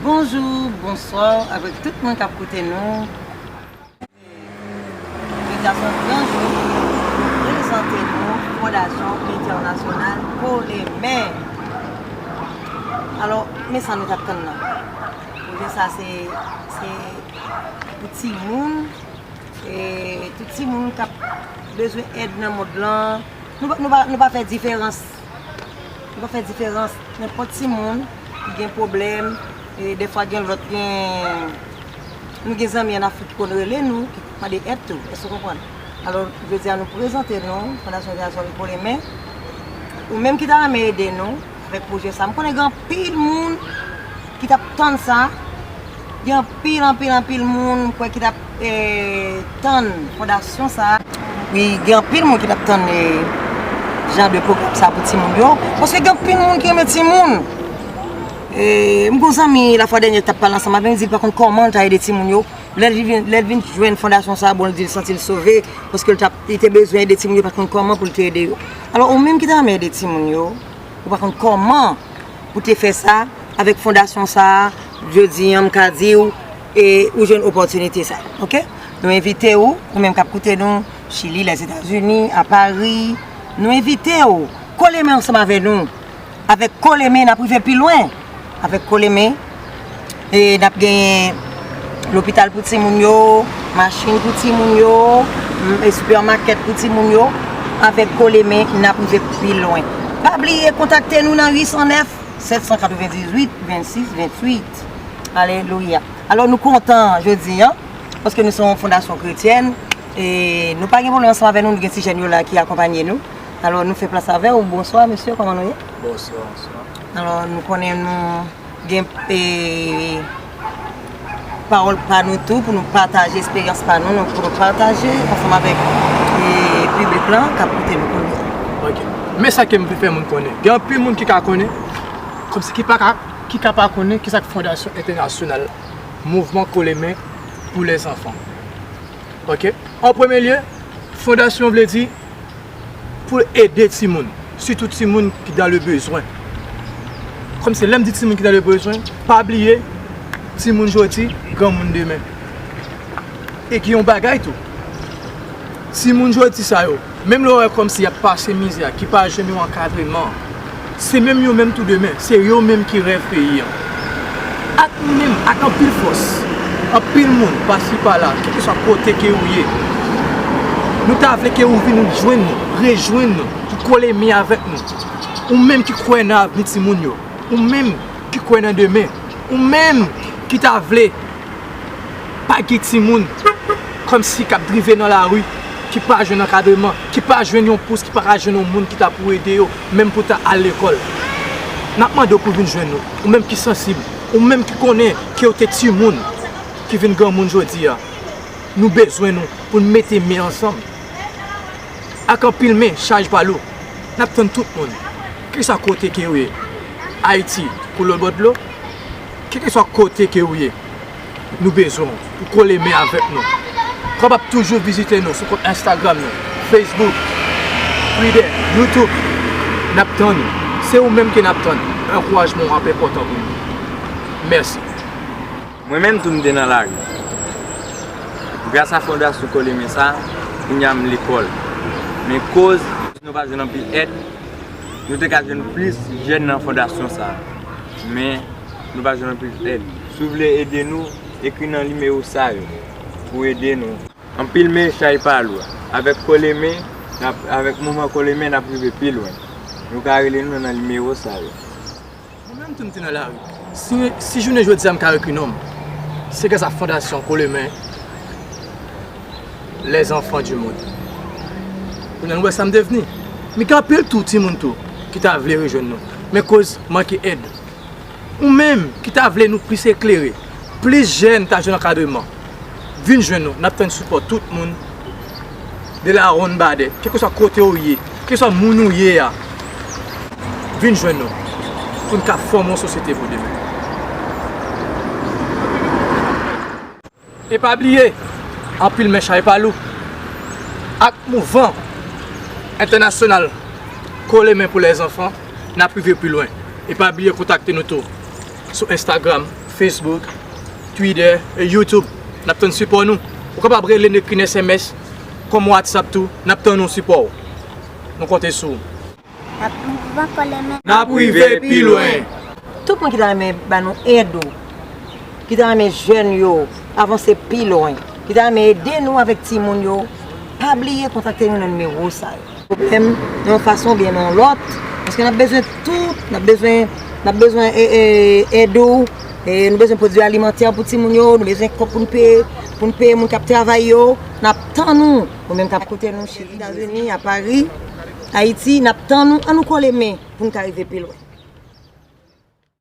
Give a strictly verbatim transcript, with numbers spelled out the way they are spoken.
Bonjou, bonswa avèk tout moun k ap koute nou. Jodi a se yon gran jou pou nou prezante nou Fondasyon Entènasyonal Kolemen. Alò, men sa nou t ap tann nan. Pwojè sa se, se pou timoun, e tout timoun k ap bezwen èd nan mond lan. Nou pa, nou pa, nou pa fè diferans. Nou pa fè diferans. Nenpòt timoun ki gen pwoblèm, e dèfwa gen lòt, gen, nou gen zanmi ann Afrik ki konn rele nou, ki mande èd tou. Èske w konprann? Alò, jodi a nou prezante nou Fondasyon Entènasyonal Kolemen. Ou menm ki ta renmen ede nou avèk pwojè sa, m konnen gen anpil moun ki t ap tann sa. Gen anpil, anpil, anpil moun, m kwè, ki t ap, eh, tann fondasyon sa. Wi, gen anpil moun ki t ap tann, eh, jan de pwogram sa pou timoun yo. Paske gen anpil moun ki renmen timoun. Eh, m gon zanmi, lafwa dènye, ki t ap pale ansanm avè m, li di l pa konn kòman l ta ede timoun yo. Lè l vin, lè l vin jwenn fondasyon sa, bon, l di l santi l sove, paske l t ap, li te bezwen ede timoun yo, pa t konn kòman pou l te ede yo. Alò, ou menm ki ta renmen ede timoun yo, ou pa konn kòman pou te fè sa, avèk fondasyon sa a, jodi a, m ka di w, e ou jwenn opòtinite sa, oke? Nou envite w, ou menm k ap koute nou, Chili, Lèzetazini, a Pari, nou envite w, kole men ansanm avè nou. Avèk Kolemen, n ap rive pi lwen. Avèk Kolemen, e n ap genyen lopital pou timoun yo, machin pou timoun yo, m, e sipèmakèt pou timoun yo. Avèk Kolemen, n ap rive pi lwen. Pa bliye kontakte nou nan uit san nèf, sèt san katrevendizuit, vennsis venntuit. Alelouya. Alò, nou kontan jodi a, paske nou se yon fondasyon kretyèn, e nou pa gen pwoblèm ansanm avè nou, nou gen ti jèn yo la ki akonpanye nou. Alò, nou fè plas avè w. Bonswa, mesye, kòman nou ye? Bonswa, bonswa. Alò, nou konnen nou gen, e, pawòl pa nou tou pou nou pataje esperyans pa nou, nou, pou nou pataje ansanm avèk, e, piblik lan k ap koute nou kounye a. Ok. Men sa ke m vle fè moun konnen. Gen anpil moun ki ka konnen, kòmsi ki pa ka, ki ka pa konnen kisa k Fondasyon Entènasyonal Mouvman Kolemen pou Lèzanfan. Ok? An premye lye, fondasyon vle di pou ede timoun, sitou timoun ki dans le besoin. Kòmsi lè m di timoun ki dans le besoin, pa bliye, timoun jodi, granmoun demen. E gen yon bagay tou. Timoun jodi sa yo, menm lè w wè kòmsi y ap pase mizè, ki pa jwenn yon ankadreman, se menm yo menm tou demen, se yo menm ki rèv peyi a. Ak nou menm, ak anpil fòs, anpil moun, pasi pala, kèlkeswa kote ke ou ye, nou ta vle ke ou vin jwenn nou, rejwenn nou, pou kole men avèk nou. Ou menm ki kwè nan avni timoun yo, ou menm ki kwè nan demen, ou menm ki ta vle pa gen timoun kòmsi k ap drive nan lari, ki pa jwenn ankadreman, ki pa jwenn yon pous, ki pa ka jwenn yon moun ki ta pou ede yo, menm pou ta al lekòl. N ap mande w pou vin jwenn nou, ou menm ki sansib, ou menm ki konnen ke w te timoun, ki vin granmoun jodi a. Nou bezwen nou pou n mete men ansanm. Ak anpil men, chaj pa lou. N ap tann tout moun. Kèlkeswa kote ke ou ye, Ayiti kou lòtbò dlo, kèlkeswa kote ke ou ye, nou bezwen w pou kole men avèk nou. Kòm w ap toujou vizite nou sou kont Instagram nou, Facebook, Twitter, YouTube, n ap tann ou. Se ou menm ke n ap tann. Ankourajman w ap enpòtan pou nou. Mèsi. Mwen menm tou m te nan lari. Gras a fondasyon Kolemen sa, kounye a m lekòl. Men koz nou pa jwenn anpil èd, nou te ka jwenn plis jèn nan fondasyon sa. Men nou pa jwenn anpil èd. Si w vle ede nou, ekri nan nimewo sa yo pou ede nou. Anpil men chay pa lou. Avèk Kolemen, n ap, avèk mouvman Kolemen, n ap rive pi lwen. Nou ka rele nou nan nimewo sa yo. Mwen menm tou m te nan lari. Si, si jounen jodi a m ka ekri non m, se gras a Fondasyon Kolemen, Lèzanfan di Mond. Kounye a nou wè sa m devni. Men gen anpil tou timoun tou ki ta vle rejwenn nou. Men koz manke èd. Ou menm ki ta vle nou plis eklere, plis jèn ta jwenn ankadreman. Vin jwenn nou, n ap tann sipò tout moun. De la Ronn Badè, kèlkeswa kote ou ye, kèlkeswa moun ou ye a, vin jwenn nou pou n ka fòme yon sosyete pou demen. E pa bliye, anpil men chay pa lou. Ak mouvman entènasyonal Kolemen pou Lèzanfan, n ap rive pi lwen. E pa bliye kontakte nou tou sou Instagram, Facebook, Twitter, e YouTube. N ap tann sipò nou. Ou kapab rele n, ekri n S M S, kòm WhatsApp tou. N ap tann nou sipò w. Nou konte sou ou. N ap rive pi lwen. Tout moun ki ta renmen ba nou èd ou, ki ta renmen jèn yo avanse pi lwen, ki ta renmen ede nou avèk timoun yo, pa bliye kontakte nou nan nimewo sa yo. Pwoblèm nan yon fason oubyen nan yon lòt, paske n ap bezwen tout, n ap bezwen, n ap bezwen e, e, èd ou, e, nou bezwen pwodui alimantè pou timoun yo, nou bezwen kòb pou n peye, pou n peye moun k ap travay yo, n ap tann ou, ou menm k ap koute nou, Chili, Etazini, a Pari, Ayiti, n ap tann ou, ann nou kole men pou n ka rive pi lwen.